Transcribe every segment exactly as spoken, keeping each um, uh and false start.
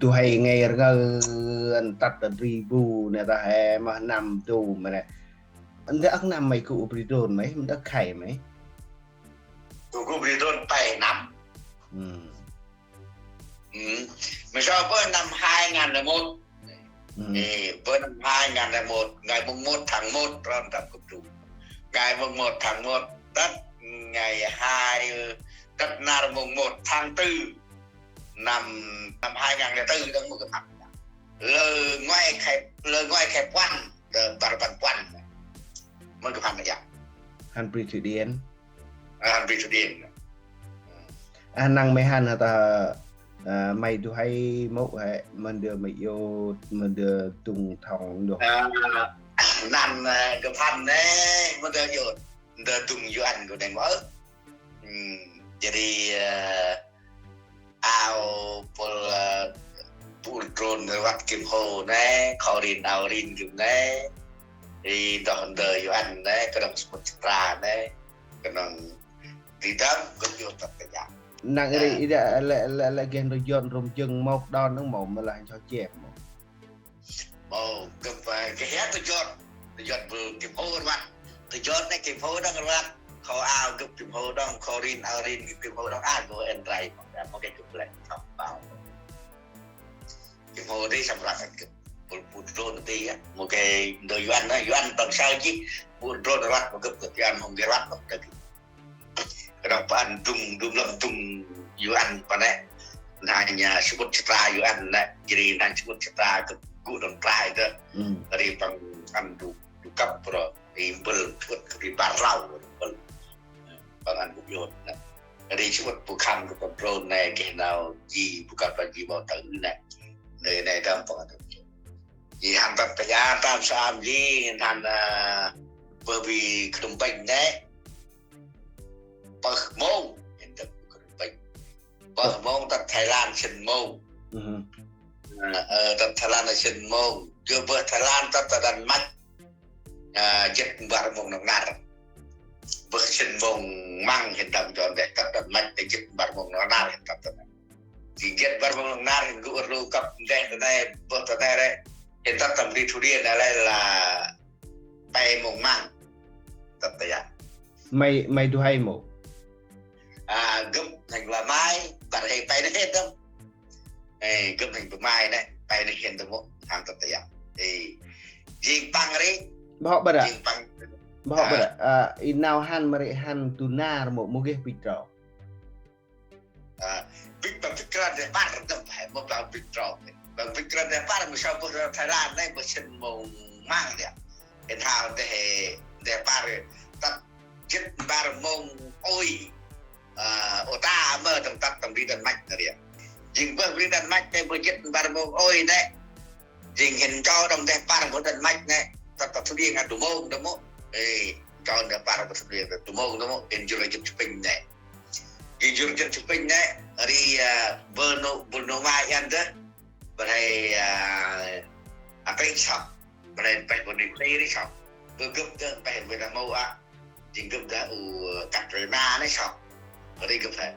Du huê ngai rngơ ăn tât ta bri bu nê ta he mah năm du mê nê. Ndơ âk năm may gŭ bri drôn may, ndơ âk khay may. Du gŭ bri drôn pe năm. Ừm. Ừm. Mì so bơh năm hai ngàn lẻ một. Ừm. Ê, bơh năm hai ngàn lẻ một, ngày mùng một tháng một, ron đâm gŭ du. Ngày mùng một tháng một, tât ngày hai, tât nar mùng một tháng tư. Năm, năm hai ngàn lẻ tư đăng mô gâp hăn. Lơ ngoai khay, lơ ngoai khay puăn, đơ bar rbăn puăn. Mô gâp hăn ya. Hăn bri Thụy Điển. À, hăn bri Thụy Điển. À, năng may hăn hả ta, à, may du huê mâu hê, mân đơ may yôt, mân đơ tung thong đô. À, năng, à, gâp hăn nê, mân đơ yôt, đơ tung yu ăn gâp nê mâu. Ừm, jadi, eh, ao pôl, eh, bu drôn rvăt gâp hô nê, kho rin ao rin gâp nê, i ndoh ndơ yu ăn nê, knŏng sămƀŭt sătra nê, knŏng di dăm gâp yôt tât kơ jăk. Năng ri i đă lĕ, lĕ, lĕ geh ndơ yôt rôm jâng mâu đon nâng mâu, mâu lah nchô chep mâu. Mâu, gâp, eh, geh ya tu jot. Tu jot bu gâp hô rvăt. Tu jot nê gâp hô đăng rvăt. Kho ao gâp hô đăng, kho rin ao rin gâp hô đăng, a, gâp en trai. Mâu, mâu geh gâp lĕ. Thăm bao. Gâp hô di săm rvăt gâp. Bu, bu drôn di ya. Mâu geh ndơ yu ăn nê, yu ăn tong sao ji. Bu drôn rvăt, mâu gâp gâp yu ăn, mâu geh rvăt, mâu geh gâp. Knŏng păng ăn dŭng, dŭng lăm dŭng yu ăn păng nê. Nây, a, sămƀŭt sătra yu ăn nê. Jêh ri nây sămƀŭt sătra gâp gŭ đŏng trai tơ. Ri păng ăn du, du kăp ro. Ri mbơl sămƀŭt ri bar rau mbơl. Păng ăn gŭ yôt nê. Ri sămƀŭt bu khăm gâp păng drôn nê geh nau ji bu kăp păng ji mâu tơ nê. Nê, nê dăm păng ăn. Ji hăn tât pa ya tam sam ji hăn, a, bơh bri Phnom Penh nê. Pơh mông, hên tât Phnom Penh. Pơh mông tât Thái Lan sĭn mông. Ơ, tât Thái Lan sĭn mông. Jêh bơh Thái Lan tât ta Đan Mạch. Ơ, jê̆t bar mông nơm nar. Bơh sĭn mông măng hên tât jŏn deh tât Đan Mạch, jê̆t bar mông nơm nar hên tât ta. Jêng jê̆t bar mông nơm nar hên gŭ rlu kăp deh ta nê, bơh ta nê rê. Hên tât ta bri Thụy Điển nê lĕ lah pe mông măng. Tât ta ya. May, may du huê mâu. A, gâp hên lah may, bar hên pe nê hên tât. Ê, gâp hên pe may nê, pe nê hên tât mâu, hăn tât ta ya. Ê, jêng păng ri. Bơh bơh đă. Jêng păng. Bơh bơh đă. A, i nau hăn mâu ri hăn du nar mâu, mâu geh bĭch trŏ. A, bĭch păng bĭch krăn deh bar, tơm he, mâu păng bĭch trŏ. Păng bĭch krăn deh bar, mâu sao bơh Thái Lan nê, bơh sĭn mông măng dê. Hên hao deh, deh bar, tât jê̆t bar mông ôi. A, ô ta mơ tơm tât tơm bri Đan Mạch nê ri. Jêng bơh bri Đan Mạch nê, bơh jê̆t bar mông ôi nê. Jêng hên cho đŏng deh bar bơh Đan Mạch nê. Tât ta Thụy Điển ăn du mông đŏng mâu. Ê, cho deh bar bơh Thụy Điển ăn du mông đŏng mâu. Hên jŭr jê̆t Chupinh nê. Jêng jŭr jê̆t Chupinh nê. Ri, a, bơh nô, bơh nô mai ăn deh. Bơh hê, a, a, pe sŏk. Bren peh bơh ni khuê ri sŏk. Bơh gâp dơ peh bơh đa mâu a. Jêng gâp dơ u Katrina nê sŏk. Ri gâp hê.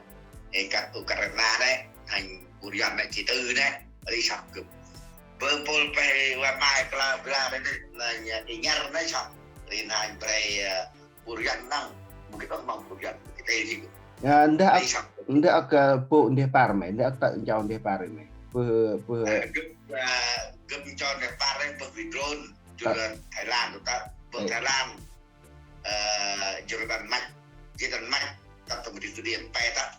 Ê kat u Katrina nê. Hên u rian nê chi tư nê. Ri sŏk gâp. Bơh pôl peh wa mai kla bla nê nê. Nê i ngar nê sŏk. Ri nê bre, a, Purian năng, mungkin orang mau Purian, kita ini. Ya, ndah ak-, ndah ak, ơ, pô ndeh păr may, ndah ak tơ̆ nchao ndeh păr may. Pơ, pơ. Ơ, gâp, ơ, gâp nchao ndeh păr, pơ bri drôn, jur Thái Lan, ta, pơ Thái Lan, ơ, jur Đan Mạch, jêh Đan Mạch, ta tơm bri Thụy Điển, pe ta.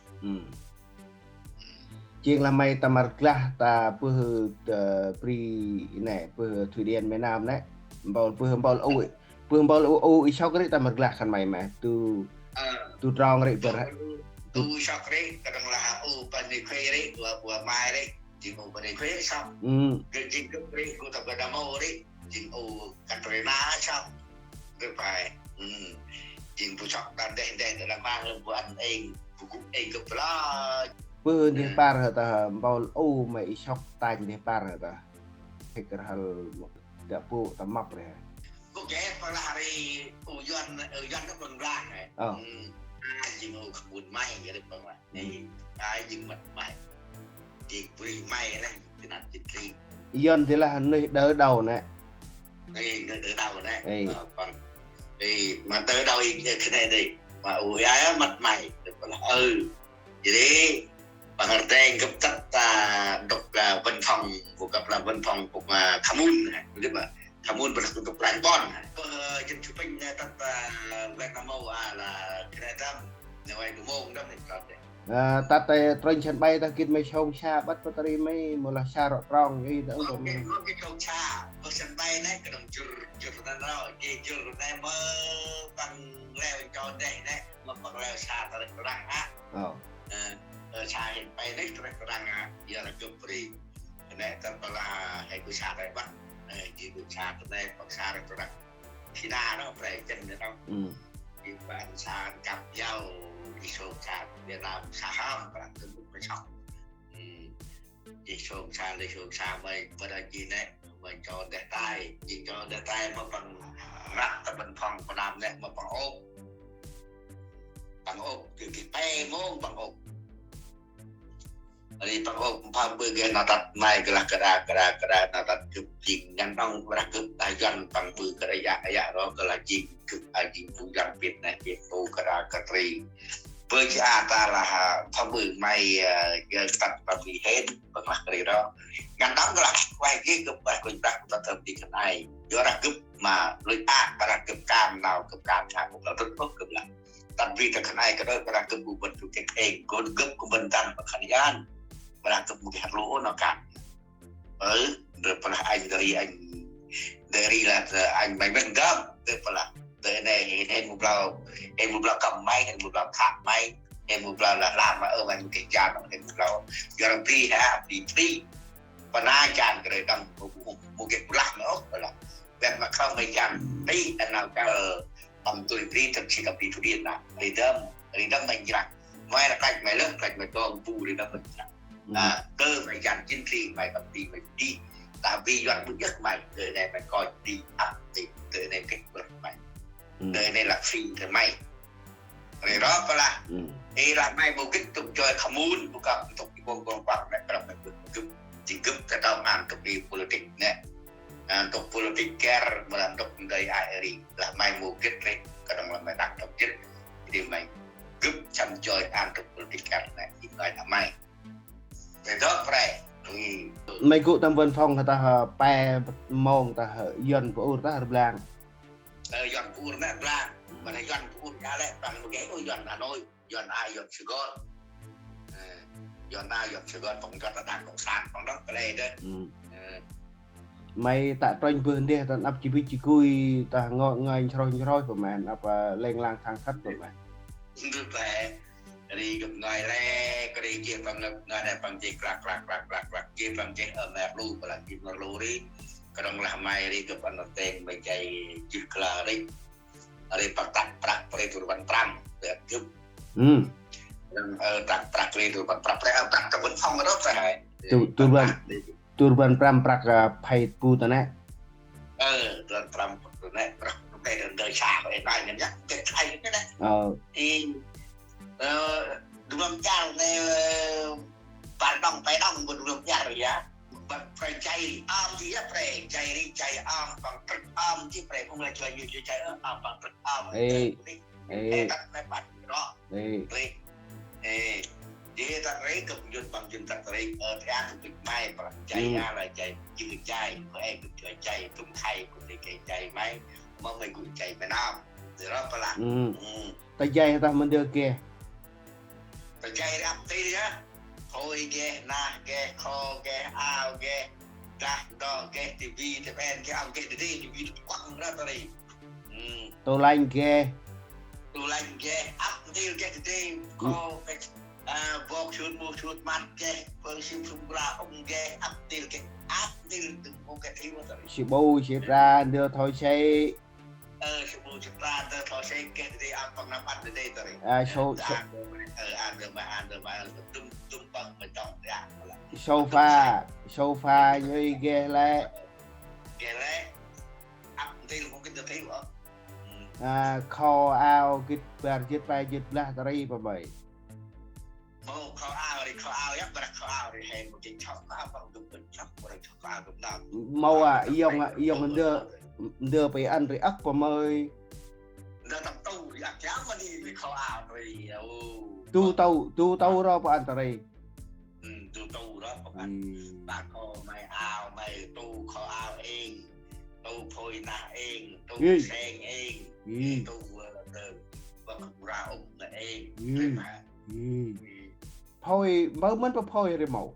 Jêng lah may tâm rglah ta pơ, ơ, bri nê, pơ Thụy Điển may nơm nê. Mpôl pơ, mpôl u, pơ mpôl u, u i sŏk ri tâm rglah khân may ma. Tu, tu trong ri bơh. Tu i sŏk ri, kadang lah u pơ ni khuê ri, ua, ua mai ri. Jêng u pơ ni khuê ri sŏk. Gâp jêng gâp ri, gâp tâm gâp đa mâu ri. Jêng u Katrina sŏk. Gâp pe. Jêng bu sŏk ta ndeh ndeh ta đa ma, bu ăn êng, bu gŭ êng gâp bla. Pơ ndeh păr hơ ta, mpôl u may i sŏk tanh ndeh păr hơ ta. Hê kơr hăl đă pô ta mâp ri. Gâp geh pơ lah ri u Yuăn, u Yuăn gâp păng blang hê. Ơ. A, jêng u khân bun may, gâp păng blang. Ê, a, jêng mât may. Jêng bri may nê, jêng năp jêng bri. Yuăn di lah nuyh đơ đau nê. Ê, nuyh đơ đau nê. Ê. Ơ, păng. Ê, ma đơ đau i, ê, khân ay nê. Ma u ai á, măt may. Đơ păng lah, ơ. Jêh ri, păng rteng gâp tât ta đŏk la văn phòng, bu gâp la văn phòng, bu ma khamun, hê. Gâp ma khamun, bu gâp ranh bon, hê. Pơ, jêng chu păng, ê, tât ta Việt Nam mâu, a, la, kre tam, nê, vay du mông, dam, nê, tât, ê. Ơ, tât ta trônh sân bay ta gĭt ma sông sa, băt pơ ta ri may, mâu lah sa rŏ trong, i, ta, ơ, ơ, mâu. Gĭt ma sông sa, pơ sân bay nê, kơnơ̆ng jŭr, jŭr nê, nê, jŭr nê, mơ, păng leo cho deh nê, mơ, păng leo sa ta răng, răng, hê. Ơ. Ơ, ơ, sa hên pe nê, trek răng, a, ya lah gâp bri. Nê, tât pơ lah, hê bu sa trek băt. Ê, jêng bu sa trek nê, păng sa trek răng. Sina nô, pre chân nê nô. Ư. Jêng păng sa kăp yau, jêng sông sa, Việt Nam sa hăm, păng gâp bu pe sông. Ư. Jêng sông sa, lĕ sông sa, may, pơ đa jêng nê. Mâu cho deh tay, jêng cho deh tay mâu păng răk ta văn phòng Việt Nam nê, mâu păng ôp. Păng ôp, gâp gĭt pe mông păng ôp. Ri păng ôp, păng bơh geh nau tât may geh lah kra, kra, kra, nau tât gâp jêng ngăn nông, lah gâp ta Yuăn păng bơh kra yak, yak ro geh lah jêng gâp, a, jêng bu Yuăn pit nê, jêng bu kra, kra tri. Bơh jêh a ta lah, a, păng bơh may, a, geh tât păng bơh hên, păng lah kri ro. Ngăn nông geh lah, vay geh gâp, vay kônh brah, ta thơm di khân ay. Yor lah gâp ma, lôch a, ƀa lah gâp kan, nau gâp kan, sa gâp lah, tŭt ôh gâp lah. Tât bri ta khân ay, kơt ƀa lah gâp gŭ bân tu kek êng, gŭ gâp gŭ bân tăng, ƀa khân yan. Ƀa lah gâp mâu geh hăt lu ôh nau kan. Ơ, ndơ plah anh, ndơ ri anh, ndơ ri lah, ndơ anh may mĭn gơm, ndơ plah, ndơ nê, hên, hên mâu blau, hên mâu blau kăm may, hên mâu blau khak may, hên mâu blau lah lam, ơ, may mâu geh jan, hên mâu blau, yor bri hă, bri bri, pơna jan kơ đei đăng, mâu, mâu, mâu geh blah mâu ôh, plah, ƀiăt ma khâu may jan, bri, đăng nau kơ, tâm tui bri, tâm si tâm bri tu điên nă, ri đâm, ri đâm may njrăng, may lah klach may lơh, klach may tong, bu ri đâm may njrăng. Ư. A, tơ may jan jêng tri, may tâm tri, may tri. Ta bri Yuăn bu jêh may, tơ nê may koi tri ăp ti, tơ nê kĕch bơh may. Ư. Tơ nê lah phi tơ may. Ri ro plah. Ư. Ê lah may mâu gĭt tŭk joi khamun, bu kăp tŭk i bông bông băng, nê, kơnơ̆ng may gĭt, gĭt, jêng gĭt ta tâo ăn tŭk i politik nê. A, tŭk politik ker, mâu lah tŭk ndơi ai ri. Lah may mâu gĭt ri, kơnơ̆ng lah may đăk tŭk jêt. Jêh ri may gĭt săm joi ăn tŭk politik ker nê, i ngơi ta may. May gŭ tâm văn phòng hă ta hă pe mông ta hă Yuăn bu ur ta hă rblang. Ơ, Yuăn bu ur nê rblang. Mâu lah Yuăn bu ur ya lĕ păng mâu geh ôh Yuăn Hà Nội, Yuăn a, Yuăn Sài Gòn. Ơ, Yuăn a, Yuăn Sài Gòn păng Yuăn ta đảng cộng sản păng đŏk kơ lĕ đê. Ư. Ơ. May ta trônh bơh ndeh ta ăp ji bĭch ji gui ta ngơi ngơi nsrôih nsrôih pơ may, ăp, ơ, lêng lang thang khât pơ may. Ndơ pe. Ri gâp ngơi lĕ, kơ ri jêh păng ngơi, ngơi nê păng jêh klak, klak, klak, klak, klak. Jêh păng jêh, ơ, mơ rlu, păng lah jêh mơ rlu ri. Kơnơ̆ng lah may ri gâp ăn teng may jay jêh kla ri. Ri păng tăk prăk ri du rbăn prăm, ri gâp. Ư. Kơnơ̆ng, ơ, tăk prăk ri du rbăn prăm, ri, ơ, prăk ta văn phòng ro ta hê. Du, du rbăn, du rbăn prăm prăk, ơ, phay bu ta nê. Ơ, du rbăn prăm bu ta nê, prăk bu ta nê, ndơ sa, ơ, nai ngăn yak, kĕ khay nê nê. Ơ. I, Ơ, du rbăn jar nê, ơ, bar đŏng, pe đŏng, bu du rbăn jar ya. Ƀă pre jay, ơm ji ya pre, jay ri, jay ơm, păng trăk ơm ji pre, phung lĕ jay, jay, jay, ơ, ơm, păng trăk ơm. Ê, ê. Ê, tăt nê ƀă ro. Ê. Ê. Ê. Jêh tăt ri, gâp njŭn păng njŭn tăt ri, ơ, thia gâp gĭt may, păng jay ya lah jay, jêng jay, păng ê gâp jay, jay, tŭm khay, gâp lĕ kê jay may, mơ may gŭ jay may nơm. Jêh ro păng lah. Ư. Ư. Ta jay ta mâu ndơ geh. Ta jay ri ăp ntil ya. Khôi geh, nah geh, kho geh, ao geh, dah, ndo geh, tivi, tep en geh, ao geh, dede, tivi, tep kuăng ra ta ri. Ư. Tủ lạnh geh. Tủ lạnh geh, ăp ntil geh, dede, kho geh, a, bok sut, mu sut, măt geh, pơng sim sum bla ung geh, ăp ntil geh, ăp ntil tŭm mu geh, thiu ta ri. Sibu, sitra, ndơ thoi se. Ơ, sibu sitra, ndơ thoi se geh dede, ăp păng nơm ăn dede ta ri. A, so-, so-, ăn dơ ma, ơ, ăn dơ ma, ăn dơ ma, ăn dơ tŭm, tŭm păng ma chong, ya, lah. Sofa, sofa, nhơi geh lĕ. Geh lĕ. Ăp ntil mâu gĭt ta thiu ôh. Ư. A, kho ao gĭt bar jêt pe jêt blah ta ri păng may. Mâu kho ao Ri khâu ao yơh, brak khâu ao ri he mâu gĭt chŏk khâu ao, păng dŭm bĭt chŏk, brak chŏk khâu ao dŭm nau. Mâu a, yŏng a, yŏng ndơ, ndơ pe ăn ri âk pa mơi. Ndơ tâm tu ri âk, ya mâu ni ri khâu ao ri, ô. Tu tâu, tu tâu ro pa ăn ta ri. Ừ, tu tu ro pa ăn. Ừ. Ta khâu may ao, may tu khâu ao êng, tu phôi nah êng, tu seng êng, tu, ơ, tu, bơh bra ŭch nah êng. Ri ma. Phôi, mâu mân pa phôi ri mâu.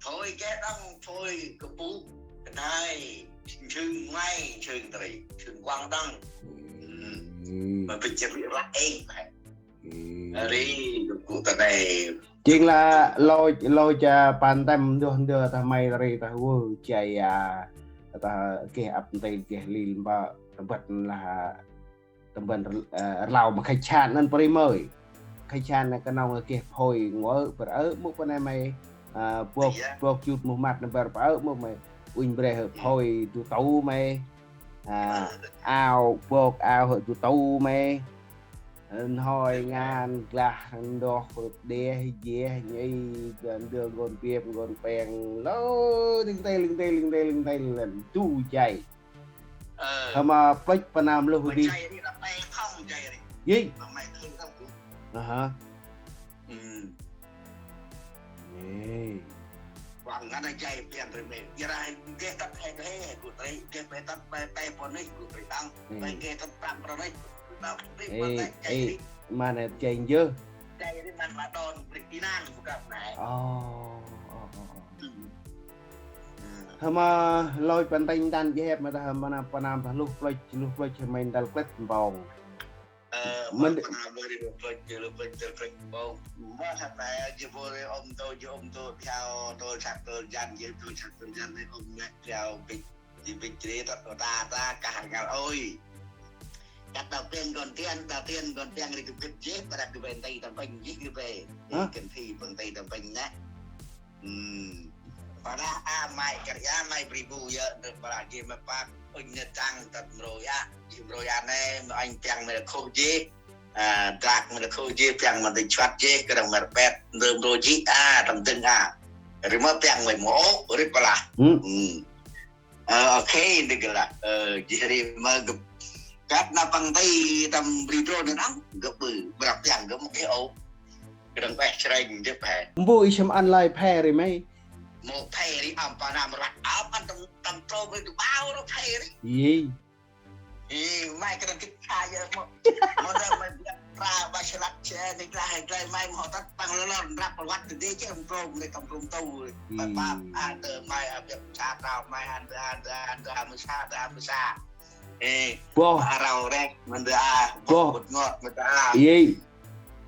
Phôi geh đŏng, phôi kơpŭ, kơnai, nsưng ngoai, nsưng ta ri, nsưng kuŏng đŏng. Ơ. Mâu bĭt chơ ri ră êng, ri, kơpŭ ta nê. Jêng lah lôch, lôch a, păng tâm ndơ ndơ ta may ta ri ta vơ, jay a, ta geh ăp ntil geh lil mbơ̆, tâm băt lah tâm ban, ơ, rlau ma khay chan năn pri mơi. Khay chan năn knŏng geh phôi ngơi bơr ơ mŭk pa nê may, ơ, bok, bok jut mŭk măt năn bơr pa ơ mŭk may. Uănh breh hơ phôi du tu may. Ơ, ao, bok ao hơ du tu may. Ơ, nhoi ngan glah ndoh đeh jeh nhei, ndơ ngon biep ngon peng. Lơ, ling tê, ling tê, ling tê, ling tê, ling tê, du jay. Ơ. Hơ ma plĕch pa nam luh di. Jay ri, ta pe khŏng jay ri. Yi. Ma may thun khŏng. Aha. Ừ. Yi. Kuŏng ngăn jay pian ri me. Jay ri geh tât he he, gŭ ri, geh pe tât pe, pe pô nây, gŭ ri tăng. Pe geh tât păng pô nây, gŭ ri tăng. Ri, ê, ma nê jay ri. Ê, ma nê jay njơ. Jay ri măn ma đon, ri pinang, bơh kăp nê. Ơ, ơ, ơ, ơ. Hơ ma lôch păng tĭng tăn jêh hep ma ta hơ ma nơm pa nơm ta luh plôch, luh plôch hơ ma ndăl klĕt mpông. Ơ, mân ma pa nơm luh plôch, luh plôch, luh plôch mpông. Ma sa ta jêh bôr ri ôm tô, jêh ôm tô, phiao tô, săk tô, jan, jêh tô, săk tô, jan, ri ôm nê, phiao, bĭch, jêh bĭch ri, tât ta, ta, kah ngal ôi. Kăt ta piăng kon tian, ta tian kon tian ri kơ bĭch jêh, pa đah kơ ben tay ta pênh jêh kơ be. Hă? Kân thi păng tay ta pênh nê. Ừm. Ƀiălah a may kơt ya may bri bu yơh, ndơ ƀiălah geh may păk, ŭnh nê tăng tât mrô ya, geh mrô ya nê, may ŭnh piăng may lah khôh jêh, a, dak may lah khôh jêh, piăng may lah chuăt jêh, kơt may lah pet, ndơ mrô jêh, a, tâm dâng a. Ri may piăng may mâu ôh, ri ƀiălah. Ừm. Ơ, ok, ndơ gơlah. Ơ, jêh ri may gâp. Kăt nê păng tay tâm bri drôn nê nơh, gâp ƀư, ƀrăp piăng gâp mâu geh ôh. Kơt nê peh chrêng jêh phe. Mbu i sâm ăn lơi phe ri may. Mâu phe ri ăm pa nơm rvăt ăm ăn tâm, tâm trôm ri du bao ro phe ri. Yi. Yi, may kơt nê gĭt kha yơh mâu. Mâu nê may biăp pra ba slat che ni klah he glay may mâu tât păng lơ lơ rvăt rvăt dê che tâm trôm ri tâm trôm tu. Yi. Pa pa ăn dơ may a biăp sa trao may ăn dơ, ăn dơ, ăn dơ, ăn dơ, ăn dơ, ăn dơ. Ê, boh arau rek, mân dơ a, boh, boh bŭt ngot, mân dơ a. Yi.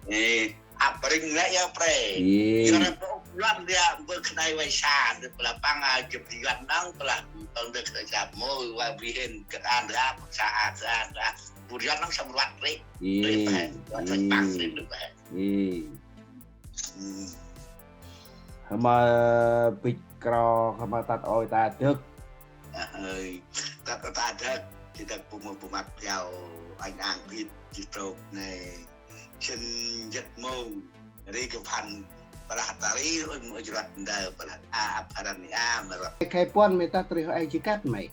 Ê, ăp ring lĕ ya pre. Yi. Yor ăp ŭch lăn dia, bơ khnai vay sa, ndơ plah păng a, jêp di lăn nâng, plah, păng ndơ khnai sa, mâu, vay bri hên, kơt ăn dơ a, păng sa a, sa a, sa a. Bur lăn nâng sâm rvăt rek. Yi. Rek phe, rvăt rek păng rek ndơ phe. Yi. Ừm. Hơ ma bĭch kro, hơ ma tât ôi ta dơk. Ơ, ơi, tât ôi ta dơk, jêh dơk bu mâu bu măt phiao, anh ang bĭch, jêh trôk nê. Sĭn jêt mông, ri kơ phăn, plah ta ri, ôi mâu jrăt ndơ, plah a, ăp aran ni a, mơ rvăt. Khay puăn may tât ri hơ ay jêh kăt may.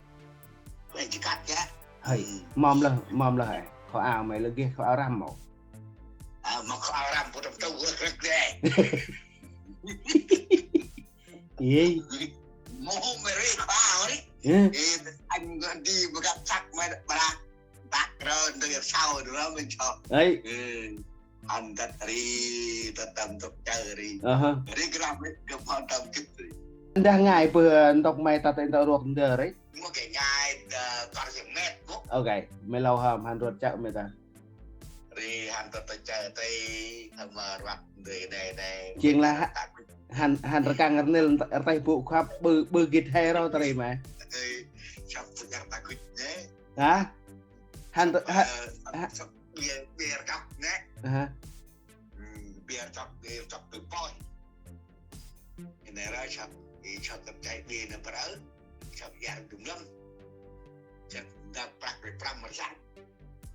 Ôi, jêh kăt ya. Hơi, mâm lah, mâm lah, ê. Khâu ao may lah geh khâu ao răm mâu. A, mâu khâu ao răm, bu tâm tu, rek rek dê. Yi. Mâu may ri khâu ao ri. Ê, anh đi mà gặp sắc may bra. Bak ro, ndơ sau, ndơ may chok. Ê. Ê. Ăn tât ri, tât tâm ntŭk chơ ri. Aha. Ri gơlah may, gơh mâu tâm gĭt ri. Ndah ngai bơh ntŭk may tât ntŭk ruok ndơ ri. Mâu geh ngai, ơ, tar jêng met, mâu. Ok, may lâu hăm, hăn ruat chơ may ta. Ri hăn tât tât chơ tê, hăm, ơ, ruat ndơ đê đê. Jêng lah hăn, hăn rkăng rnil rteh bu khăp, ƀư, ƀư gĭt he ro ta ri may. Ê, săp bu nhăr ta gĭt nê. Hă? Hăn, hăn, hăn. Săp bia, bia rkăp nê. Aha. Ừm, bia rkăp, bia rkăp bia poi. Nê ra săp, i săp tâp chai bia nê brơ. Săp yar dŭm lăm. Săp dăp prăk bia prăm mrjang.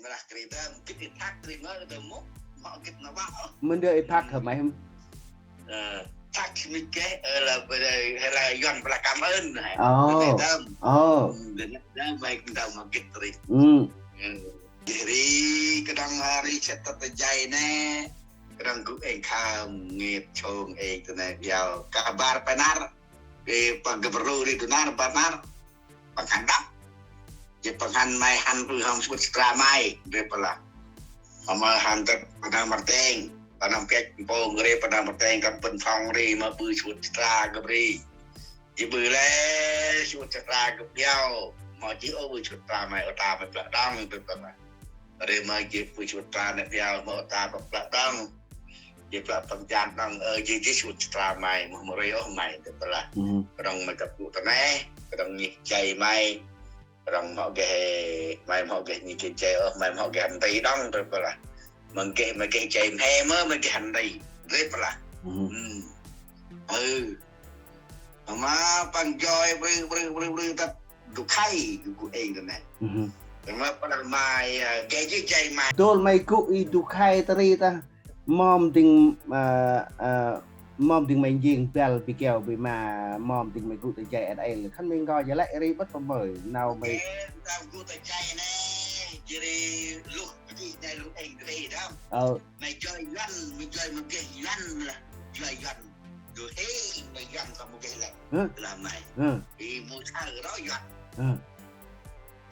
Ri mrah kri dơm, gĭt i thak ri ngơi dơm mŭ, mâo gĭt nơh bah. Mân dơi i thak hơ may hăm? Ơ, thak si mĭt geh, ơ, lah bơ dơi, lah Yuăn blah cảm ơn hă. Ơ. Bơ dơi dơm. Ơ. Ơ, dơi dơm may gĭt dơm mâo gĭt ri. Ơ. Ri kơdăng, ơ, ri sĭt tât ta jay nê, kơdăng gŭ êng khâm ngêt sông êng ta nê biao. Ka bar pa nar, ri pa gâp rlu ri ta nar, bar nar. Păng hăn đŏng. Jêh păng hăn may hăn ƀư hŏm sŭt stra may, ri păng lah. Mâo may hăn tât Padang Marteng, Padang Piăch Mpông ri, Padang Marteng kăp Bân Phong ri, mâo ƀư sŭt stra gâp ri. Jêh ƀư lĕ sŭt stra gâp biao, mâo jêh ôh ƀư sŭt stra may, ơ ta may plơ̆ đŏng, ri păng lah. Ri mâo jêh ƀư sŭt stra nê biao, mâo ơ ta may plơ̆ đŏng. Jêh plơ̆ păng jan đŏng, ơ, jêh jêh sŭt stra may, mâo mâo ri ôh may, ri păng lah. Kơdăng may kăp gŭ ta nê, kơdăng nhih jay may. Rŏng mhŏ geh, may mhŏ geh nhih geh jay ôh, may mhŏ geh hăn nti đŏng, ri păng lah. Măng geh, may geh jay mhe mơ, may geh hăn nti, ri păng lah. Ơ. Ama păng joi, bri, bri, bri, bri, tât du khay, du gŭ êng ta nê. Ama păng may, ơ, geh jêh jay may. Dôl may gŭ i du khay ta ri ta. Mâm dĭng, ơ, ơ, mâm dĭng may njêng băl bi keo bi ma, mâm dĭng may gŭ ta jay ăn êng, khân may ngơi jay lĕ ri bât pa mơi, nau may. Ê, ta gŭ ta jay nê, jêh ri luh, jêh nê luh êng ri đăm. Ơ. May joi Yuăn, may joi may geh Yuăn lah, joi Yuăn. Gŭ êng may Yuăn kơ may geh lĕ. Hơ? Lah may. Hơ. Ê, mâu saơ ro Yuăn. Hơ.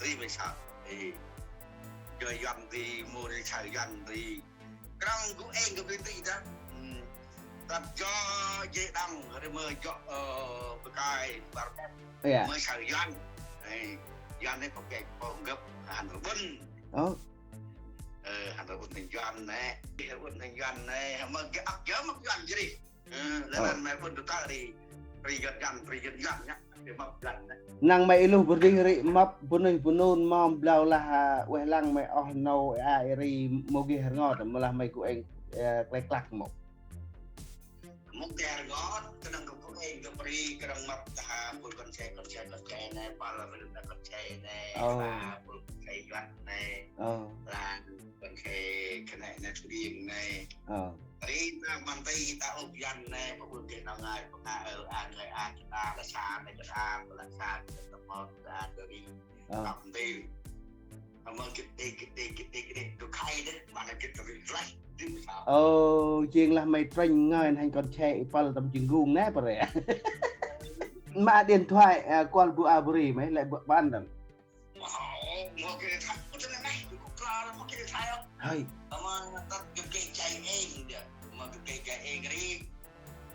Ri may saơ. Ê. Joi Yuăn ri, mâu ri saơ Yuăn ri. Krŏng gŭ êng gâp ri nti ta. Tât joi jêh đŏng, ri mơ jŏ, ơ, bơkai bar băt. Ơ, ya. Mơ saơ Yuăn. Ê, Yuăn nê pơk geh pơk gâp hăn rƀŭn. Ơ. Ơ, hăn rƀŭn hên Yuăn nê. Rƀŭn hên Yuăn nê, mơ geh ăp jơ mâp Yuăn jêh ri. Ơ, lĕ năn may ƀŭn du tơ ri, ri Yuăn Yuăn, ri Yuăn Yuăn nhă, ri mâp Yuăn nhă. Năng may i luh bơh ri, ri mâp bunuyh bunun mâm blau lah, a, ueh lăng may oh nô, a, i ri mâu geh rngot, mâu lah may gŭ êng, ơ, klek klak mâu. Mâu geh rngot, kơnơ̆ng gŭ êng gâp ri, kơnơ̆ng mâp ta ha, bul kon se, kon se, kon se nê, pal rưng ta kon se nê, ơ, la, bul kon se Yuăn nê, ơ, la, kon se, kơnê̆ nê, tu điêng nê. Ơ. Ri ta măn ti ta ôp Yuăn nê, pă ƀư geh nau ngai, pă ngă ơ, a, ngai, a, kơ ta, la sa, nê, kơ ta, la sa, kơ ta, mơ, kơ ta, kơ ri. Ơ. Tâm ti. Tâm mơ gĭt đê, gĭt đê, gĭt đê, gĭt đê, du khay đê, mă nê gĭt ri flash, đê mơ sa. Ơ, jêng lah may trŭnh ngai hăn kon se i pâl tâm jêng gung nê, pă ri. Mă điện thoại, a, kuăl bu a bu ri, may lĕ bu ban đăm. Mâu, mâu geh tha, ơ, tơ nê nê, gŭ kla, mâu geh tha ôh. Hơi. Ama tât gâp geh jay êng dê, ama gâp geh jay êng ri,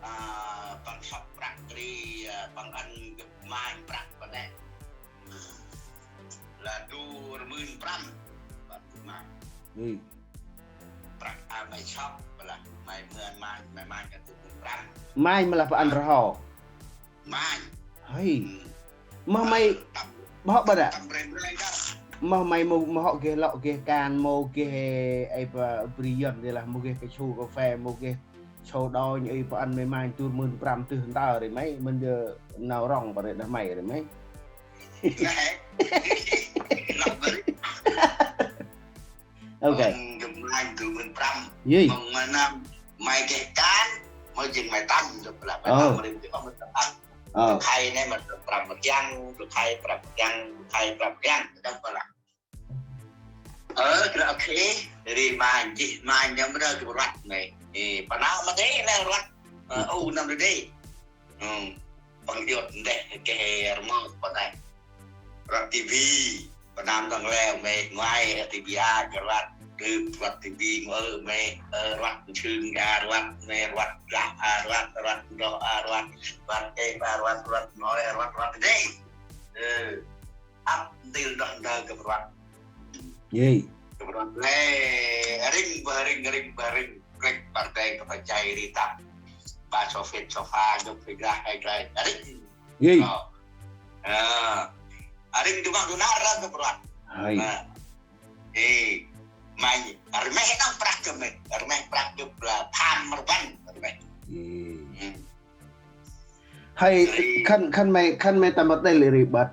a, păng sŏk prăk ri, a, păng ăn gâp manh prăk păng nê. Lah du rmưn prăm, păng gâp manh. Ê. Prăk a may sŏk, lah may mưn manh, may manh kơ du rmưn prăm. Manh mâu lah păng ăn rho. Manh. Hơi. Mơh may, bơh bơh đă. Mơh may mâu, mâu hŏ geh lŏ geh kan, mâu geh, ê, bri Yuăn dê lah, mâu geh kasu kaphê, mâu geh sô đônh, ê, pă ăn may manh du rmưn prăm tưh ntơ ri may, mân dơi nau rŏng pă ri đah may ri may. Nê. Lŏ bri. Ok. Mong gâp mlanh du rmưn prăm. Yê. Mong ma năm may geh kan, mâu jêng may tăm, du plah may tăm, ri mâu geh mâu tăm. Ơ. Du khay nê ma prăm ma kiăng, du khay prăm ma kiăng, du khay prăm ma kiăng, du plah. Ơ, kra ok. Ri ma jih ma nhâm rơ kơ ruat nê. Ê, pa nau ma đê nê ruat. Ơ, u năm đê đê. Păng iôt ndeh kơ rmot pa nê. Ruat ti vi. Pa năm dăng leo mê ngoai ti vi a kơ ruat. Ruat ti vi ngơ mê. Ơ, ruat chưng a ruat mê ruat lah a ruat ruat ndoh a ruat. Ruat ê a ruat ruat ngơi a ruat ruat đê. Ơ. Ăp ntil đah ndơ kơ ruat. Yê. Kơ ruat lĕ, ring ba ring, ring ba ring. Krek partai kơ pachai ri tăp. Ba sofit sofa, gâp ri grah ai klai. Ring. Yê. Ơ. Ring du măng du nar rơ kơ ruat. Hơi. Ơ. Ê. Mai, rmeh nang prăk gâp mê. Rmeh prăk gâp la pham rban. Rmeh. Yê. Hơi, khân, khân may, khân may tâm băt đê lê ri băt.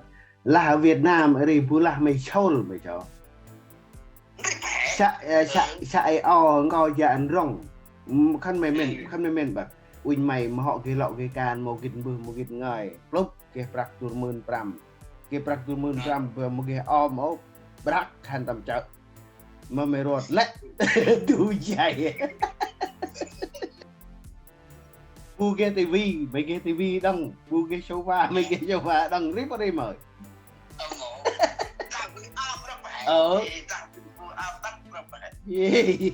Lah Việt Nam ri bu lah may Seoul may cho. Sa, ơ, sa, sa ê o ngko ja ăn rong. Khân may mên, khân may mên băt. Unh may ma hŏ geh lŏ geh kan, mâu gĭt mbơh, mâu gĭt ngơi. Plŭp, geh prăk du mưn prăm. Geh prăk du mưn prăm, bơ mâu geh om ôh. Prăk khân tâm chợ. Ma may ruat lĕ. Du jay. Bu geh ti vi, may geh ti vi đŏng. Bu geh sofa, may geh sofa đŏng. Ri pa ri mơi. Ơ. Yê.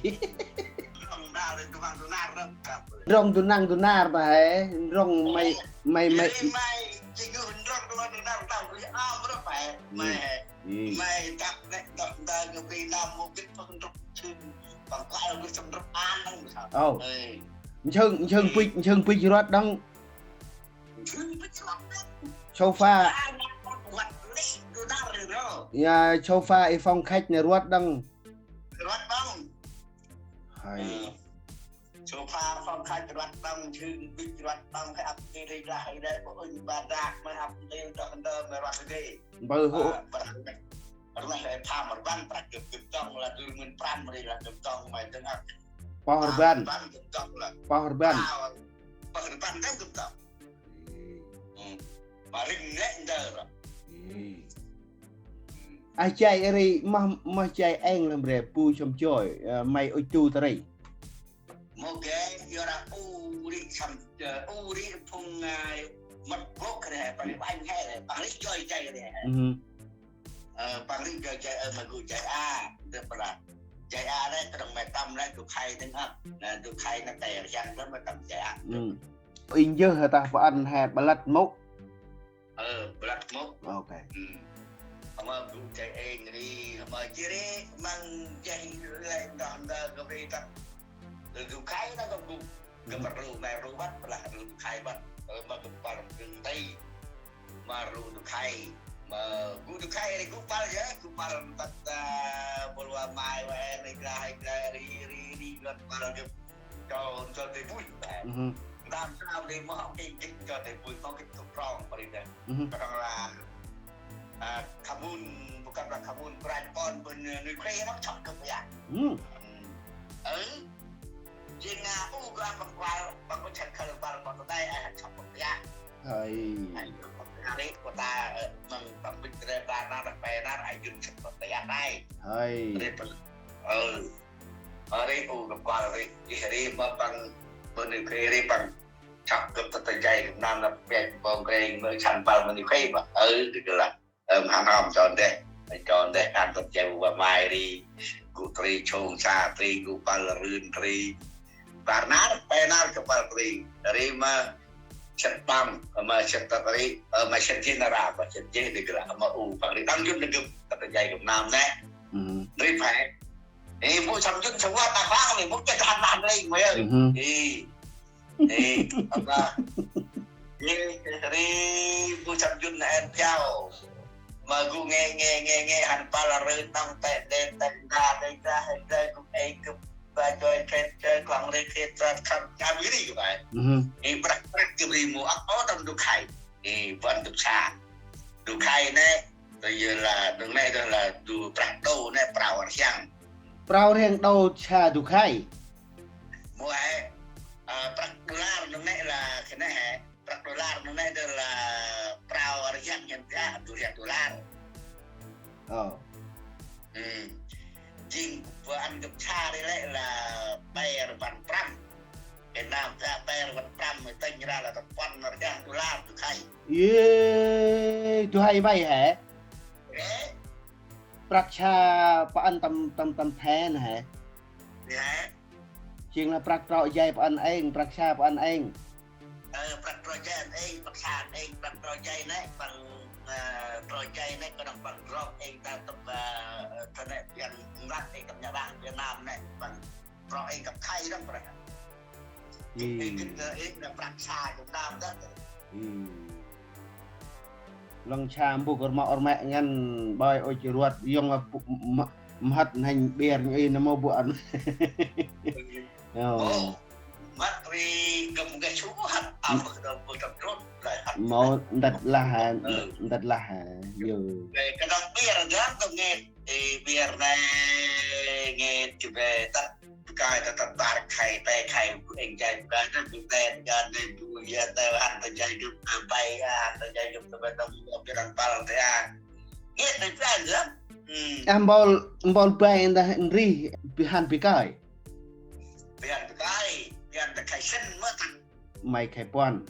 Rong du năng du nar ta he. Rong may, may, may. Yê. Ơ. Nchưng, nchưng pich, nchưng pich ruat đŏng. Sofa. Ya, sofa i phòng khách nê ruat đŏng. Hơi. Sofa phòng khách ruat đŏng, nchưng pich ruat đŏng, hơi ăp ti ri lah, hơi đê, bơ unh ba dak, mơ ăp ti đah ndơ, mơ ruat đê. Bơ hô. Rmeh lĕ pham rban prăk gâp gâp dŏng lah du mưn prăm ri lah gâp dŏng may dâng ăp. Poh rban. Pham rban gâp dŏng lah. Poh rban. Poh rban dâng gâp dŏng. Ê. Ơ. Ma ring nê ndơ rơ. Ê. Ah jay ri mah, mah jay êng lăm re bu sâm joi, ơ, may ŭch du ta ri. Mâu geh, yor a u ri sâm, ơ, u ri phung, ơ, mât bôk re, păng ri banh he re, păng ri joi jay re. Ơ, păng ri joi jay, ơ, ma gŭ jay a, ndơ pa la. Jay a re, kơnong may tâm re, du khay dâng ăp. Nê, du khay nê, tê rhiăng re, may tâm jay a. Inh jơh he tah pa ăn he, ba lăt mŭk. Ơ, ba lăt mŭk. Ok. Hmơ gŭ jay êng ri, hmơ jêh ri, măng jay lĕ ndoh ndơ gâp ri tăp. Ơ, du khay nê gâp gŭ. Gâp rlu, may rlu băt, plah rlu du khay băt. Ơ, ma gâp păl rlu nti. Ma rlu du khay. Ma gŭ du khay ri gŭ păl jêh, gŭ păl tăt, ơ, bol wa may wa ri gra, ri gra, ri, ri, ri, gâp păl gâp. Cho, cho tê bui. Tam sao đi mơ hŏ kê gĭt cho tê bui, hŏ gĭt tŭk trong, pa ri dê. Kơnong lah, ơ, khamun, bu kăp lah khamun, branh pon, bu nui khuê, hŏ chok gâp ya. Ơ. Jêng, ơ, u gâp păng kual, păng kual chăk khăl pal păng tơ đây, ơ, chok gâp ya. Hơi. Ơ, chok gâp ya ri, kơ ta, ơ, măng păng bĭt re, ba nar, pe nar, ơ, jun chok gâp ya đây. Hơi. Ri păng, ơ. Ri u gâp kual ri, ih ri mơ păng bơnê khuê ri păng. Chăp gâp tơ tơ jay gâp năm năp pet bông kreng mơ chăn pal mơ ni khuê mơ. Ơ, ri kơ lah. Ơ, mham hom cho ndeh. Cho ndeh ăn tơ jay wa may ri. Gŭ tri chông sa tri gŭ pal rưn tri. Bar nar, pe nar kơ pal tri. Ri mơ sĭt păng, mơ sĭt tơ tri, ơ, mơ sĭt jêh nar a, mơ sĭt jêh ri kơ lah, mơ u păng ri đăng jun đăng gâp tơ tơ jay gâp năm nê. Ri phải. Ê, bu sâm jun sâm wa ta khlang ni, bu kê khan lah ri, mơ. Ê. Ê, apa? Ê, ri bu sâm jun en piao. Ma gŭ nge, nge, nge, nge, hăn pal rưn nong tê, đê, tê, đa, đê, đa, đê, đa, gŭ, ê, gŭ, ba, joi, kê, joi, khlang ri, kê, tra, khăn, khăn ri, gŭ, ê. Ê, prăk, prăk, gŭ ri mu, ăp, ô, tâm du khay. Ê, bu ăn du sa. Du khay nê, Tơ yơ lah, nâng nê tơ lah du prăk đô nê prao rhiăng. Prao rhiăng đô sa du khay. Mâu ê, ơ, prăk đô la nâng nê lah, kơ nê hê, prăk đô la nâng nê tơ lah prao rhiăng, nhen pia, du rhiăng đô la. Ơ. Jêng bơh ăn gâp sa ri lĕ lah pe rvăn prăm. Việt Nam ta pe rvăn prăm, tĭng ra lah tơpăn rjăng đô la du khay. Yê, du khay vay hê? Ê, prăk sa pă ăn tâm, tâm, tâm the nê hê? Ê, jêng lah prăk trŏ jay pă ăn êng, prăk sa pă ăn êng. Ơ, prăk trŏ jay ăn êng, prăk sa ăn êng, prăk trŏ jay nê, păng, ơ, trŏ jay nê, kơnơ̆ng păng drŏk êng ta tŭp, ơ, ơ, ta nê, biăn mlăk êng kăp nhà bang Việt Nam nê, păng trŏ êng kăp khay dơ̆ng prăk. Ê, ê, ê, ê, prăk sa Việt Nam dơ̆ng. Lăng sa mbŭk rmăk rmĕ ngăn ƀơi ôch ruăt, yŏng ăp mhât n'hanh ƀiăr ñu i nơm mâu bu ăn. Ơ. Ơ, mhât ri găm gay su hăt, ăp kơ bu tâm trŭt, lai hăt. Mâu ntăt lah hă, ntăt lah hă, yô. Kơ nơm ƀiăr gam tơ ngêt, ê, ƀiăr nê, ngêt kơ bê tăt. Bơh kơi ta tât bar khay, pe khay, bu êng jay, bơh kơi ta bu ten, gan nê, bu ya ta, hăn ta jay gâp, a, pe, a, hăn ta jay gâp, ta pe ta bu, a, pe răng pal ta, a. Ngêt ta pe gâp. Hmm. A, mpôl, mpôl pe ta nri, bi hăn bơh kơi. Bi hăn bơh kơi, bi hăn ta khay sĭn mơ ta. May khay puăn.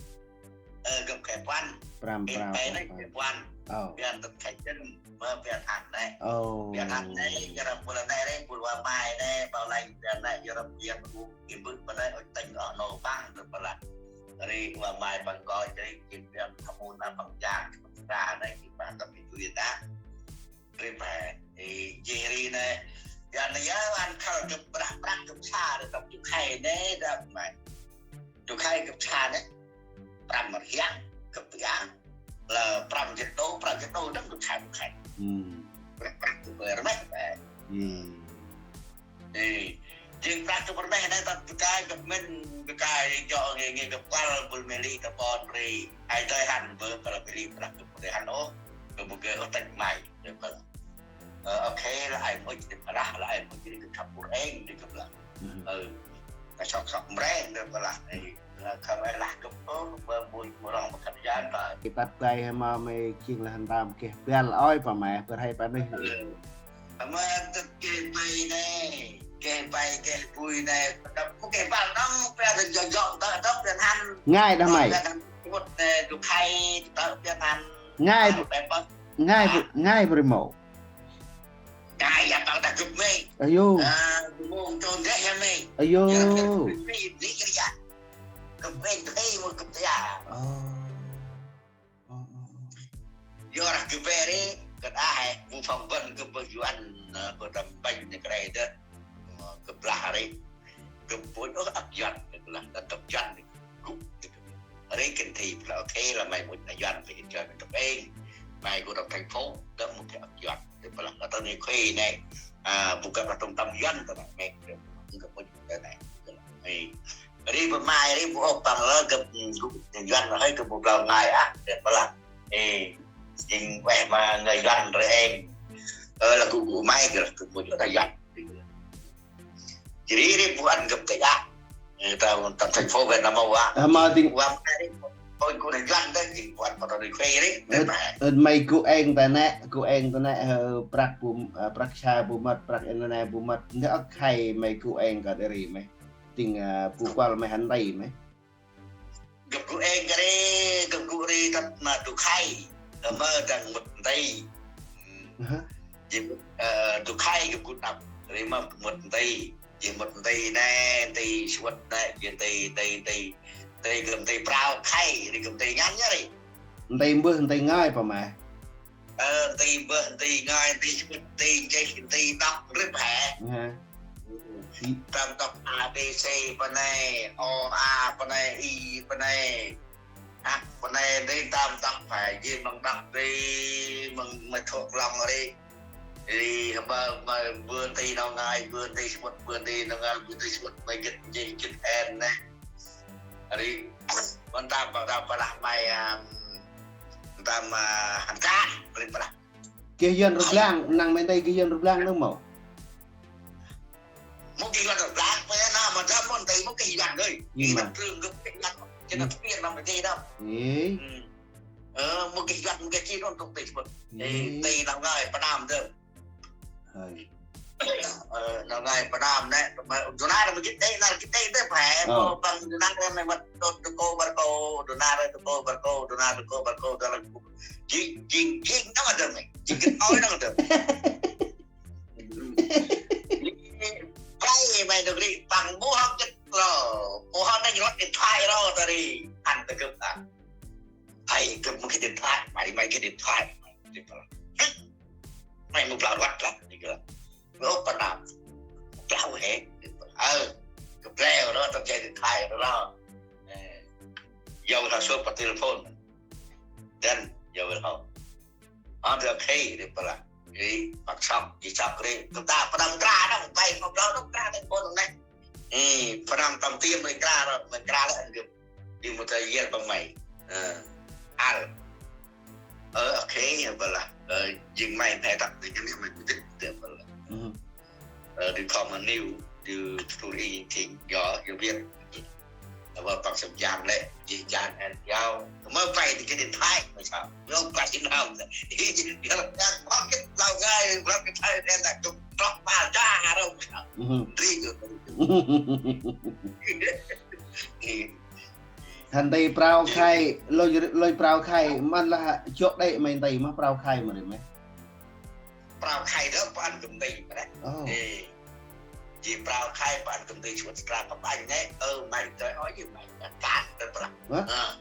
Ơ, gâp khay puăn. Prăm, prăm, pe nê khay puăn. Ơ. Bi hăn ta khay sĭn. Mơ biăt hăn nê. Ơ. Biăt hăn nê, yơh răm bul nê rê, bul wa mai nê, bau lanh biăt nê, yơh răm biăt bu, i bư̆ bơ nê, ôch tĭng ôh nô păng, rơ̆ bơ lah. Ri wa mai păng kơi, ri, ri biăt hmôn nê păng jang, păng sa nê, i păng tâm i tui ta. Ri păng, i jêh ri nê. Yơh nê, yơh, ăn khăl gâp brah, brah gâp sa, rơ̆ tâm du khay nê, đăp mai. Du khay gâp sa nê. Prăm rhiăng, gâp tiang. Lah prăm jê̆t đô, prăm jê̆t đô dâng gâp sa du khay. Hmm. Prăm, prăm gâp rmeh, eh. Hmm. Ê, jêng prăm gâp rmeh nê tât bơh kơi gâp mĭn, bơh kơi jŏ ngê, ngê gâp kuăl bul mê li ta ƀon ri. Ai dơi hăn bơ, bul mê li prăm gâp mê li hăn ôh. Gâp mâu geh ôh tĭng may. Ơ, ok, lah ai mâu jêh ri pơlah, lah ai mâu jêh ri gâp thâp bur êng, ri gâp lah. Ơ, ta sŏk sŏk mreng, ri pơlah, ê, lah khăm ai lah gâp ôh, bơ mui mrong bơ khăm jan ta. Ê, tât gay hê ma mê jêng lah ntơm geh băl ơi pa mê, bơh hê pa nuyh. Ơ. Ama tât geh bay nê, geh bay, geh bui nê, đăp mâu geh băl đŏng, pe ta jŏ jŏ, ta đŏng, pe hăn. Ngai đah may. Pe hăn, mŭt nê, du khay, ta pe hăn. Ngai, ngai, ngai bri mâu. Kaya păng ta gâp mê. Ayo. A, gâp mông chôn deh ya mê. Ayo. Ya gâp mê, bli ya. Gâp mê thei mô gâp ya. Ơ. Ơ, ơ, ơ. Yor gâp bê ri, gâp a he, bu phỏng vấn gâp bơ Yuăn, a, bơ tâm bênh nê kre dơ. Ơ, gâp lah ri. Gâp bônh ôh ăp Yuăn, gâp lah ta tŭp Yuăn. Gâp. Ri kĭn thi, lah ok, lah may mŭt na Yuăn, ri kĭn Yuăn tŭp êng. May gŭ tâm thành phố, dơ mŭt kơ ăp Yuăn. Ri pơlah, ơ, ta nê khuê nê, a, bu gâp lah tâm tâm Yuăn, ta nê, mê, gâp mŭt ta nê. Ê. Ri bơ may, ri bu ôp păng lơ, gâp, gŭ Yuăn, hơi gâp bu blau ngai, a, ri pơlah. Ê, jêng ueh ma ngai Yuăn ri êng. Ơ, lah gŭ, gŭ may, gâp, gâp mŭt ta Yuăn. Jêh ri ri bu ăn gâp tê ah. Ê, ta, ta thành phố Việt Nam mâu ah. A, ma ding. Wa mai ri, ôi, gŭ na Yuăn dơ, jêng bu ăn pa ta ri khuê ri. Ơ, ơ, may gŭ êng ta nê, gŭ êng ta nê, ơ, prăk bu, ơ, prăk sa bu mât, prăk internet bu mât. Ndơ âk khay may gŭ êng kơt ri mê. Ding, ơ, bu kuăl may hăn ri mê. Gâp gŭ êng kơ ri, gâp gŭ ri tât ma du khay. Gâp mơ dâng mŭt nti. Hă? Jêng, ơ, du khay gâp gŭ năp. Ri mơ mŭt nti. Jêng mŭt nti nê, nti sŭt nê, jêng nti, nti, nti. Nti gâp nti prao khay, ri gâp nti ngăn nhá ri. Nti mbơh, nti ngai pa mê. Ơ, nti mbơh, nti ngai, nti sŭt, nti nchih, nti đŏk, rip hê. Hă. Tâm đŏk A, B, C, pa nê, O, A, pa nê, I, pa nê. Hă, pa nê, nti tâm đŏk hê, jêng măng đŏk nti, măng, măng thuốc lòng ri. Ri, hơ, mơ, mơ, bơ nti nau ngai, bơ nti sŭt, bơ nti nau ngai, bơ nti sŭt, mơ gĭt, nchih, gĭt en nê. Ri, mơ tâm, tâm, tâm, pa lah may, a, tâm, a, hăn kan, ri pa lah. Geh Yuăn rblang, năng mê nti geh Yuăn rblang nơh mâu. Mâu geh Yuăn rblang, mê na, ma dam mâu nti mâu geh Yuăn đơi. Ơ, ma. Geh Yuăn trưng gâp geh Yuăn, chơ na tơpiên na mê nti đăm. Ê. Ơ, mâu geh Yuăn, mâu geh chi nôn tŭk tê chmŭt. Ê, nti nau ngai, pa nam dơ. Hơi. Ơ, nau ngai pa năm nê, ma du nar ma gĭt đê, nar gĭt đê đê phải. Ơ. Păng du nar nê ma đô đô cô bar cô, du nar đô cô bar cô, du nar đô cô bar cô, du nar jing, jing, jing nau đơm, jing gĭt ôi nau đơm. Pai ma nau gĭt, păng mâu hôm gĭt ro, mâu hôm nê rŏt điện thoại ro ta ri, ăn ta gâp ăn. Pai gâp mâu gĭt điện thoại, pai, pai gĭt điện thoại. Pai mâu blau rŏt lah, ni gâp. Ơ, pa năm. Blau hê. Ơ, gâp blau ro, tâm jay điện thoại ro. Ơ, yau lah sô pa telephone. Then, yau lah. Ơ, thì ok, ri pa lah. Ri, păng sŏk, ri sŏk ri. Gâp ta, pa năm kra, năm pai, pa blau, năm kra, năm bôn, năm nê. Ê, pa năm tâm tiêm, ri kra ro, năm kra lah, gâp. Di mâu ta yel păng may. Ơ, al. Ơ, ok, pa lah. Ơ, jêng may nê tât, di jêng may mâu dĭk, pa lah. Ơ, di khŏm ma niu, di tu ri jêng, yo, yo biêt. Ơ, păng sâm jan lĕ, jêh jan en yau. Mơ pai di gĭt điện thoại, mơ sao. Mơ pai di nau. Yo, yang păng gĭt lau ngai, păng gĭt thai, en dak, tuk, tok, pa, ja, rong. Ri, yo. Hăn nti prao khay, lôch, lôch prao khay, mân lah jŏk đê̆ may nti mah prao khay mă ri meh. Prao khay đó pă ăn gâp nti mă đah. Ơ. Ê. Jêh prao khay pă ăn gâp nti sŭt stra pă anh nê, ơ may tơi ôi jêh may, kan tơi prao. Hă? Ơ.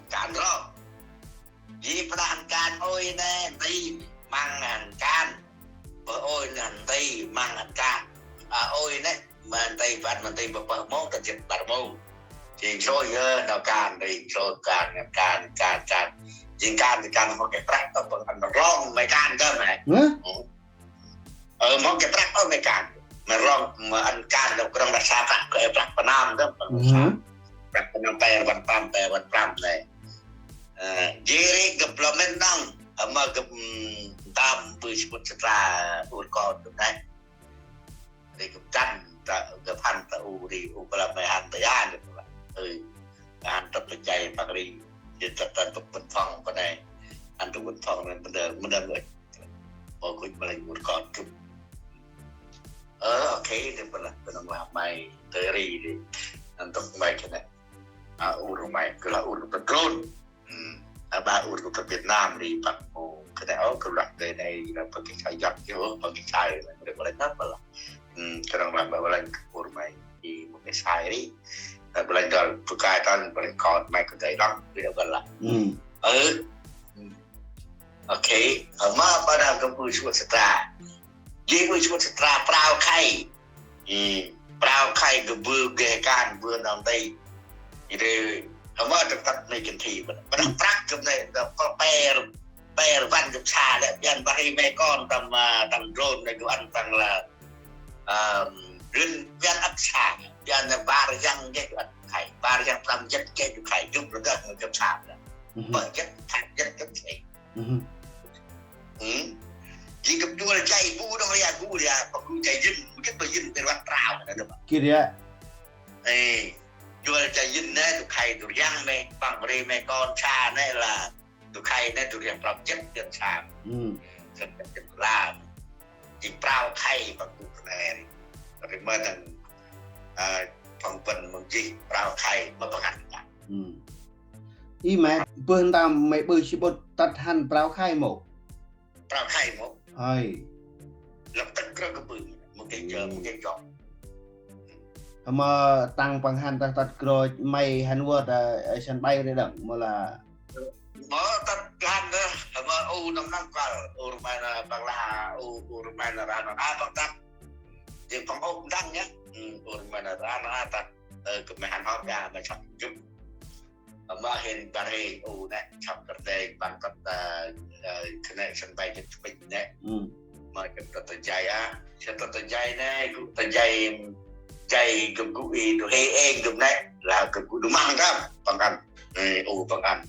Kan ro. Jêh pă đah ăn kan ôi nê, nti măng ăn kan. Pơ ôi nê nti măng ăn kan. A, ôi nê, ma nti pă ăn ma nti pơ pơh mông, tât jêt bar mông. Jêng srôih yơ, nau kan, jêng srôih kan, kan, kan, kan. Jêng kan, jêng kan, hŏ kĕ prăk, tât păng ăn rlong, may kan kơm hê. Hă? Ơ, hŏ kĕ prăk, ơ, may kan. May rlong, may ăn kan, nau krŏng dah sa prăk, kơ ê prăk pa năm, tât păng sa. Prăk pa năm, pe rbăn prăm, pe rbăn prăm, nê. Ơ, jêh ri gâp lŏ mĭn nâng, ơ, ma gâp, ưm, ntơm ƀư sŭt stra ur kon gâp nê. Ri gâp dăn ta, gâp hăn ta u ri, u bla may hăn ta ya, gâp bla. Ơ, hăn ta pa jay păng ri, jêh ta ta ta pân phong pa nê. Hăn ta pân phong nê, mân đơ, mân đơ ngơi. Ơ, gâp bla ur kon gâp. Ơ, ok, gâp bla, gâp nâng lah may, ta ri ri. Hăn ta may kơ nê. A, ur may, gâp lah ur ta drôn. Ưm, a, ba ur gâp ta Việt Nam ri păng mâu. Kơ nê, ơ, gâp lah kơ nê, lah păng gĭt sai jăk, ơ, păng gĭt sai, lah, gâp lah năp lah. Ưm, gâp lah, gâp lah ur may, i mâu gĭt sai ri. Lah, gâp lah dăl, pơkai tăn, gâp lah kon, may kơ nê đŏng, gâp lah. Ưm. Ơ. Ok, ơ, ma pa đah gâp ƀư sŭt stra. Jêh ƀư sŭt stra prao khay. Ê, prao khay gâp ƀư geh kan ƀư nau nti. Jêh ri, hơ ma tât tât nê kĭn thi, bân, bân prăk gâp nê, gâp kơ pe, pe rbăn gâp sa lĕ, biăn bar ri may kon tâm, a, tâm drôn nê gâp ăn tăng lah, ưm, rĭn biăn ăp sa, biăn nê bar yang geh gâp ăn khay, bar yang prăm jêt geh gâp khay, gâp rgăt gâp sa lĕ. Bar jêt, prăm jêt gâp khay. Ưm. Jêh gâp juăl jay bu dŏng ria, bu ria, păng bu jay yĭn, mâu gĭt ƀư yĭn, ƀư rvăt prao, nê, nê, păng. Gĭt ria. Ê, juăl jay yĭn nê, du khay du riăng nê, păng ri nê kon sa nê lah, du khay nê, du riăng prăm jêt, jêt sa. Ưm. Jêt, jêt la. Jêh prao khay păng bu kơ nê ri. Ri mơ tăng, ơ, păng bân măng jêh, prao khay, mơ păng ăn. Ưm. I may, bơh ntơm may ƀư samƀŭt tât hăn prao khay mâu? Prao khay mâu? Hơi. Lăp tât krơ gâp ƀư, mâu geh jơ, mâu geh jŏk. Hơ ma tăng păng hăn tât tât krơ may hăn vơt, ơ, ơ, sân bay ri đŏng, mâu lah. Mâu tât hăn dah, hơ ma u năm năm kuăl, ur may nê păng lah, u, ur may nê ră nê, a, păng tât. Jêng păng ôp ndăng yơh. Ưm, ur may nê ră nê, a, tât. Ơ, gâp may hăn hŏm ya, may sŏk jŭp. Ơ, ma hên bar hên u nê, sŏk kơt đê, păng kơt, ơ, ơ, kơt nê sân bay jêt chupinh nê. Ưm. Ma jêh tât ta jay a, jêh tât ta jay nê, gŭ ta jay, jay gâp gŭ i, du hê êng gâp nê, lah gâp gŭ du măng tăm, păng ăn. Ê, u păng ăn.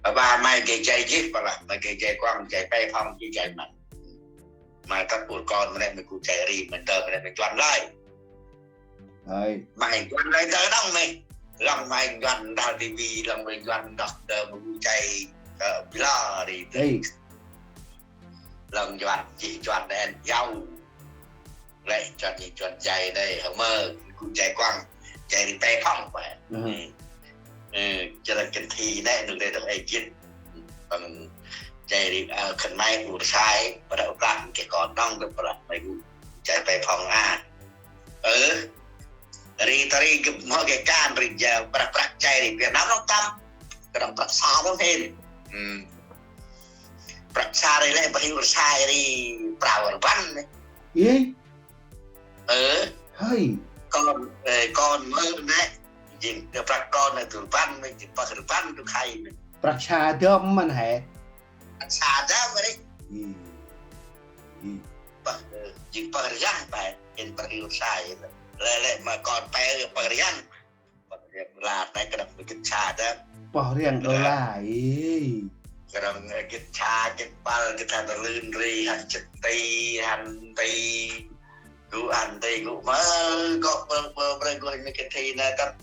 Ơ, ba may geh jay jêh, păng lah, may geh jay kuăng, jay pe phong, jêh jay măng. May tât ur kon, may nê may gŭ jay ri, may ndơ, may nê may juăn lơi. Hơi. May njuăn lơi ndơ đŏng may. Lŏng may njuăn đah ti vi, lŏng may njuăn đah đơ mâu gŭ jay, ơ, bi lo ri. Hey. Lŏng njuăn, jêh njuăn đen yau. Lĕ chon, chon jay nê, hơ mơ, gŭ jay kuăng, jay ri pe phong pe. Ơ, chơ lah kơnh thi nê, nơh nê dŏng ê jêt. Păng jay ri, ơ, khân may ur sai, pa đă ur đăng, geh kon đŏng, gâp pa đă may gŭ jay pe phong a. Ơ, ri ta ri gâp mâu geh kan, ri jay, prăk prăk jay ri Việt Nam nŏng tăm. Kơnơ̆ng prăk sa nŏng hên. Prăk sa ri lĕ, pa ur sai ri, prao rbăn nê. Ơ. Hơi. Kon, ơ, kon mơ nê. Jêng, ơ, prăk kon nê du rbăn nê, jêng pơh rbăn du khay nê. Prăk sa dơm mân he. Prăk sa dơm ri. Pơh, ơ, jêng pơh rhiăng pe, jêng prăk ur sai. Lĕ, lĕ ma kon pe, pơh rhiăng. Pơh rhiăng đôla nê, kơnơ̆ng ma gĭt sa dơm. Pơh rhiăng đôla, ê. Kơnơ̆ng, ơ, gĭt sa, gĭt păl, gĭt hăn lưn ri, hăn chĭt ti, hăn ti. Gŭ ăn ti gŭ mơ, gŏ bơ, bơ, bơ, gŭ ăn may kơnh thi nê tât,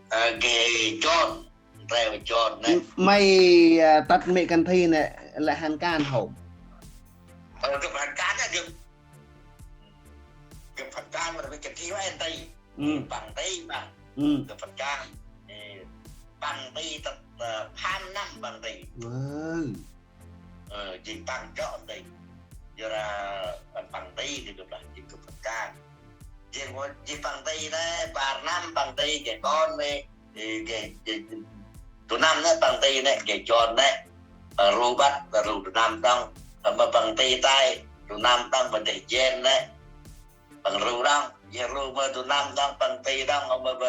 ơ, geh John, treo John nê. May, ơ, tât may kơnh thi nê, lĕ hăn kan hŏm. Ơ, gâp hăn kan nê, gâp, gâp hăn kan, may kơnh thi wa ăn ti. Păng ti, păng. Gâp hăn kan. Ê, păng ti tât, ơ, pham năm păng ti. Ơ, jêng păng jŏ nti. Yor, ơ, păng ti nê gâp lah jêng gâp păng kan. Jêng, jêng păng ti nê, bar năm păng ti geh kon nê, ê, geh, geh, du năm nê păng ti nê, geh John nê. Ơ, Robert, ơ, ru du năm đŏng. Ơ, ma păng ti tay, du năm đŏng, ma deh Jane nê. Păng ru đŏng, jêh ru ma du năm đŏng, păng ti đŏng, ma, ma,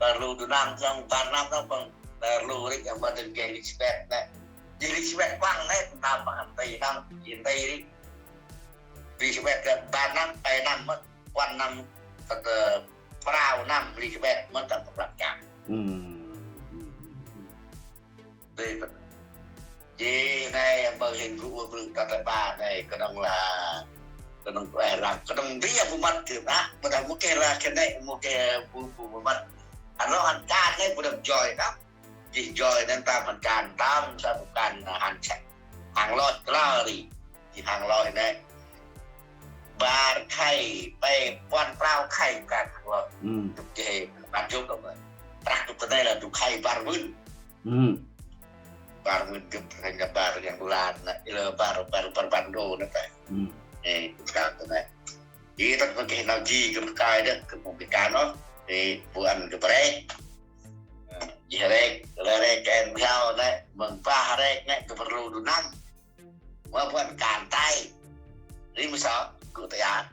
păng ru du năm đŏng, bar năm đŏng, păng, păng ru ri, ma dâng geh Elizabeth nê. Jêh Elizabeth kuăng nê, ta păng ăn ti đŏng, jêh ăn ti ri. Elizabeth kơ bar năm, pe năm mât, puăn năm, tât, ơ, prao năm Elizabeth mât, tât prăk kan. Ri păng. Jêh nê, mơ hên gŭ ur ƀrư̆ ta ta ba nê, kơnơ̆ng lah, kơnơ̆ng, ơ, lah, kơnơ̆ng nti a bu mât gâp a, ƀiălah mâu geh lah, kơt nê, mâu geh bu, bu, bu mât. Ăn lŏ ăn kan nê, bu đăm joi đăm. Jêh joi nê, ta ăn kan, ta ăn sa bu kan, ăn sa, ăn lŏ, klô ri. Jêh hăn lơi nê. Bar khay, pe puăn prao khay kan hăn lơi. Tŭk jêh, bar jŏk đŏng. Prăk tŭk ta nê lah du khay bar mưn. Bar mưn gâp hăn lah bar rhiăng đôla nê. Ê lơ bar, bar, bar, bar đô nê pe. Ê, tŭk ta nê. Jêh tât ma geh nau ji gâp kơi đŏng, gâp mâu geh kan ôh. Ê, bu ăn gâp rek. Ê, jêh rek, lĕ rek kơ en biao nê, mơ̆ng bah rek nê, gâp rlu du năm. Mơ bu ăn kan tay. Ri mơ sŏ, gŭ ta ya.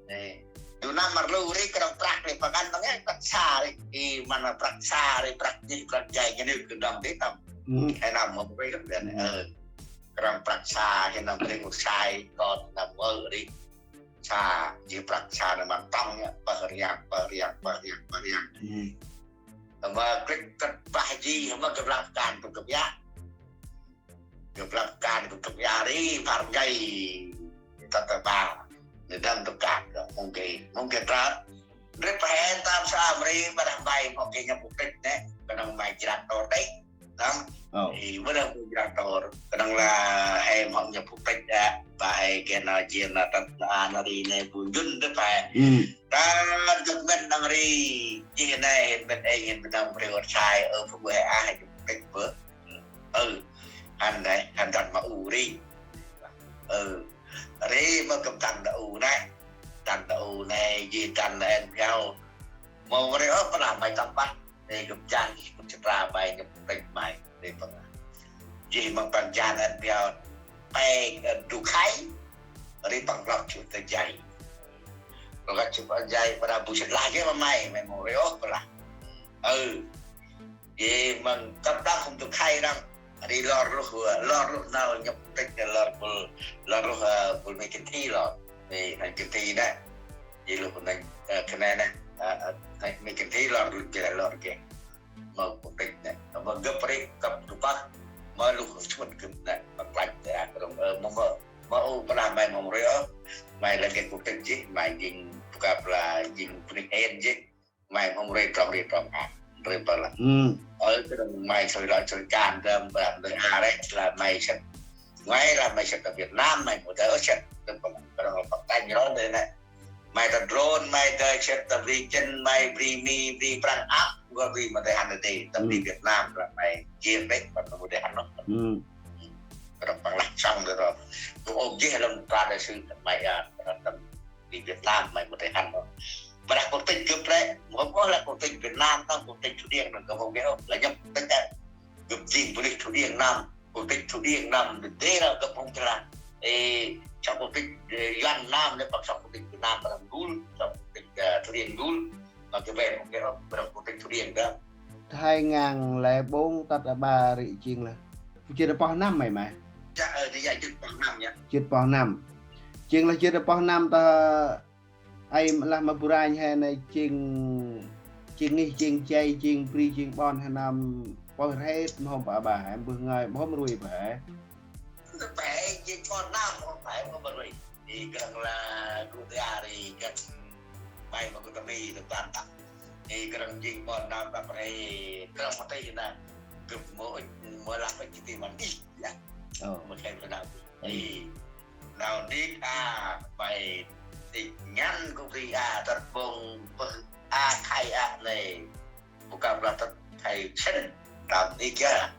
Ê, du năm ma rlu ri, kơnơ̆ng prăk ri, păng ăn păng ê, prăk sa ri. Ê, mân ma prăk sa ri, prăk jêh, prăk jay, ngăn ư kơ đăm ti tăm. He năm mơ bu ri, ơ. Kơnơ̆ng prăk sa, he năm ri, ur sai, kon năm mơ ri. Sa, jêh prăk sa nê mân tăm ya, pơh rhiăng, pơh rhiăng, pơh rhiăng, pơh rhiăng. Mơ krĭk kơt bah ji, mơ gâp lăp kan, gâp ya. Gâp lăp kan, gâp ya ri, phar ngai. Tât ta ba. Nê dăm tŭk kan, mâu geh, mâu geh trăp. Ndrêp he tăm sa mri, ƀiălah may mâu geh nhập quốc tịch nê. Kơnơ̆ng may jrat tôr đê. Nơh. Ê, ƀiălah may jrat tôr. Kơnơ̆ng lah he mâu nhập quốc tịch đê. Ba he geh nau jêr nau tât nau ăn ri nê bu njŭn đê ba. Ta dâk mĭn nơh ri. Jêh nê, mĭn ê, mĭn nơh ri ur sai, ơ, bu he a, he nhập quốc tịch bơ. Ơ, hăn nê, hăn dăn ma u ri. Ơ, ri ma gâp dăn đa u nê. Dăn đa u nê, jêh dăn en biao. Mâu ri ôh, păng lah may tâm păt. Ri gâp jan, gâp chitra may, gâp tĭng may. Ri păng. Jêh măng păng jan en biao. Pe, ơ, du khay. Ri păng lăp chu ta jay. Lăp chu ta jay, păng lah bu chitra jêh ma may, may mâu ri ôh, păng lah. Ơ. Jêh măng kăp đah hôm du khay đăng. Ri lor luh, lor luh nau nhập quốc tịch, lor bul, lor luh, ơ, bul may kơnh thi lor. Ri, may kơnh thi nê. Jêh luh may, ơ, kơnh nê nê. Ơ, ơ, may kơnh thi lor luh, jêh lor geh. Mâu quốc tịch nê. Mâu gâp ri kăp du pah. Mâu luh sŭt gâp nê. Mâu klach nê, ơ, kơnơ̆ng, ơ, mâu, mâu, mâu u păng lah may mâu ri ôh. May lah geh quốc tịch jêh, may jêng bu kăp lah jêng pơnĭk hên jêh. May mâu ri trong ri trong a. Ri păng lah. Ơ, kơnơ̆ng may soi lŏ soi kan dơm, păng lah a rek lah may săt. May lah may săt ta Việt Nam, may mâu dơi ôh săt. Ri păng lah păng tanh ro dơi nê. May ta drôn, may ta sĭt, ta bri Chĭn, may bri Mi, bri Prăng ăp, gâp bri ma ta hăn ta ti, ta bri Việt Nam, lah may jêng đê̆, bân ta mâu dơi hăn nơh. Rŏng păng lah sŏng ta rŏng. Gâp ôp jêh lăm ta đa sư, may a, ta bri Việt Nam, may mâu dơi hăn nơh. Mra quốc tịch gâp lĕ, mâu hôm ôh lah quốc tịch Việt Nam, ta quốc tịch Thụy Điển, nơh gâp hôm geh ôh, lah nhăm quốc tịch a. Gâp jêng bunuyh Thụy Điển năm, quốc tịch Thụy Điển năm, dê lah gâp hôm chra. Ê, sŏng quốc tịch, ê, Yuăn năm, lĕ păng sŏng quốc tịch Việt Nam, păng gul, sŏng quốc tịch, ê, Thụy Điển gul. Mà gâp về hôm geh ôh, păng quốc tịch Thụy Điển gâp. Hai ngàn lẻ bốn tât a ba ri jêng lah. Jêt a pơh năm may may. Dạ, ơ, thì dạ, jêt pơh năm ya. Jêt pơh năm. Jêng lah jêt a pơh năm ta Ay lah ma bu ranh he nê jêng, jêng ngih, jêng jay, jêng bri, jêng ƀon he nơm pơh rhêt, mâu hôm pa ba he, mbơh ngơi, mâu hôm rui pa he. Pe jêng ƀon nơm, mâu hôm pa he, mâu hôm rui. I krăng lah gŭ ta ri, gâp may ma gŭ ta mi, ta ban tăk. I krăng jêng ƀon nơm, ta pe, krăng ma ti na, gâp mâu, mâu lah pe jêng ti mân ih, ya. Ơ. Mâu khen ma nơm. I Nau nik a, may ti ngăn gŭ bri a, tât bông pơh a khay a nê. Bu kăp lah tât khay Chĭn, nau nik a.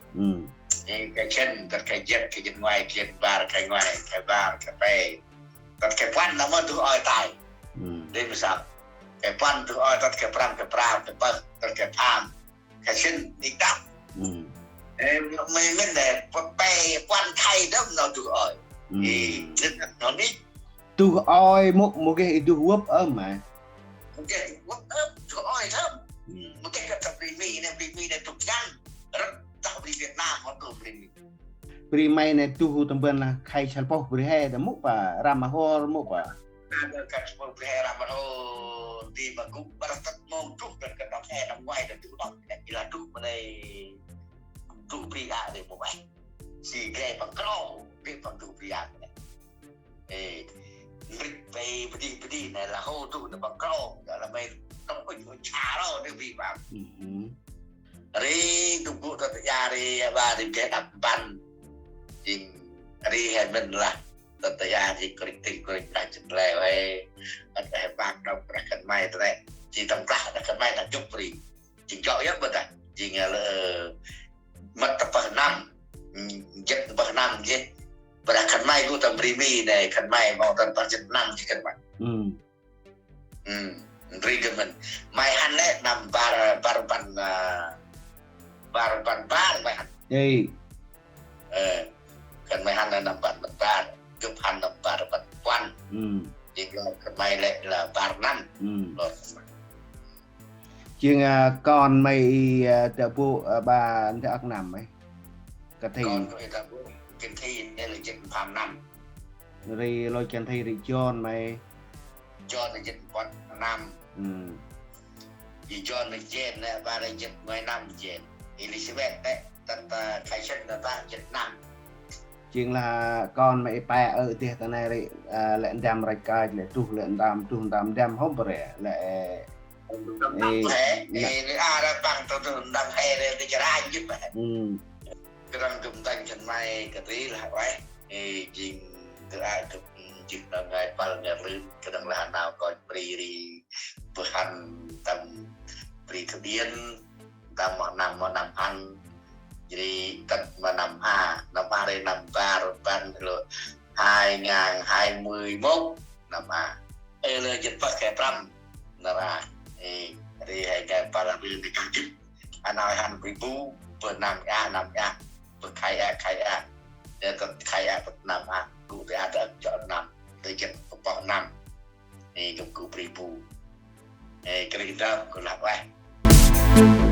Ê, khay Chĭn, tât khay jêt, khay jêt ngoai, khay jêt bar, khay ngoai, khay bar, khay pe. Tât khay puăn nơh mâu duh ôi tay. Dê mâu săp. Khay puăn duh ôi, tât khay prăm, khay prao, khay pơh, tât khay pham. Khay Chĭn, nik đăp. Ê, may mĭn nê, pe, pe puăn khay đŏng nau duh ôi. Ê, nê nau nik. Duh ôi mŭk, mŭk geh i duh vâp ơm may. Mŭk geh vâp ơm, duh ôi thơm. Mŭk geh kơ ta bri Mi nê, bri Mi nê duh ngăn. Rơ̆t ta bri Việt Nam, mâu duh bri Mi. Bri may nê duh tâm ban lah khay săl pơh bri he, ta mŭk pa, ram ma hôr mŭk pa. Nă, kăt săl pơh bri he ram ma hôr, di ma gŭ, ƀă tât mông duh, kăt kăt nau he, nau ngoai, nau duh nau, kăt i lah duh ma nê, duh bri a nê mâu ƀă. Si gre păng krong, gre păng duh bri a nê. Ê, mbrit pe bri bri nê lah hô duh nê păng krong, lah may tŏng ŭch ŭch cha rô nê bri păng. Ri gŭ gŭ ta ta ya ri, ba ri geh đăp mpăn. Jêng ri he mĭn lah. Tât ta ya jêng krik tĭng krik đah jêng leo he. Ăt he bang đŏng brah khân may trĕ. Jêng tâm brah đah khân may ta jŭp ri. Jêng jŏ yơh bơh ta. Jêng lơ mât ta pơh năm. Jêt pơh năm jêh. Brah khân may gŭ tâm bri Mi nê, khân may mâu tât pơh jêt năm jêh khân may. Ri gâp mĭn. May hăn lĕ năm bar, bar rbăn, a, bar rbăn bar may hăn. Ê. Ơ, khân may hăn lĕ năm bar rbăn bar, gâp hăn năm bar rbăn puăn. Jêng lơ khân may lĕ lah bar năm. Lơ khân may. Jêng, a, kon may i, a, ta bu, a, ba nda ăk năm may. Kơ thi. Kon kơ i ta bu, kơ thi nê lah jêt pham năm. Ri lôch kăn thi ri John may. John nê jêt puăn năm. Ê John nê jêng nê, ba nê jêt ngoai năm jêng. Elizabeth nê, tât, a, khay Chĭn nê ta jêt năm. Jêng lah kon may i pe ơ deh ta nê ri, a, lĕ ndăm rach kach, lĕ duh lĕ ndăm, duh ndăm ndăm hôm pa ri, lĕ, ê, ndăm he, ê, ri a ra păng ta duh ndăm he ri, ri chra jêh pa. Krăng gâp ntĭnh khân may kơt ri lah ueh. Ê, jêng gâp a gâp jêng nau ngai pâl ngai lưn, kơt nâng lah nau kônh bri ri, bơh hăn tâm bri Thụy Điển, tâm mâu năm mâu năm hăn, jêh ri tât ma năm a, năm a ri năm bar rbăn lơ hai ngàn hai mươi mốt, năm a. Ê, lơ jêt pơh khay prăm, năm a. Ê, ri hai ngàn pâl ri ri kah jêh. A nau hăn bri bu, bơh năm a, năm a, bơh khay a, khay a. Ê, tât khay a, tât năm a, gŭ ta a, tât jŏ năm, ta jêt pơh năm. Ê, gâp gŭ bri bu. Ê, kri đăp, gâp lah ueh.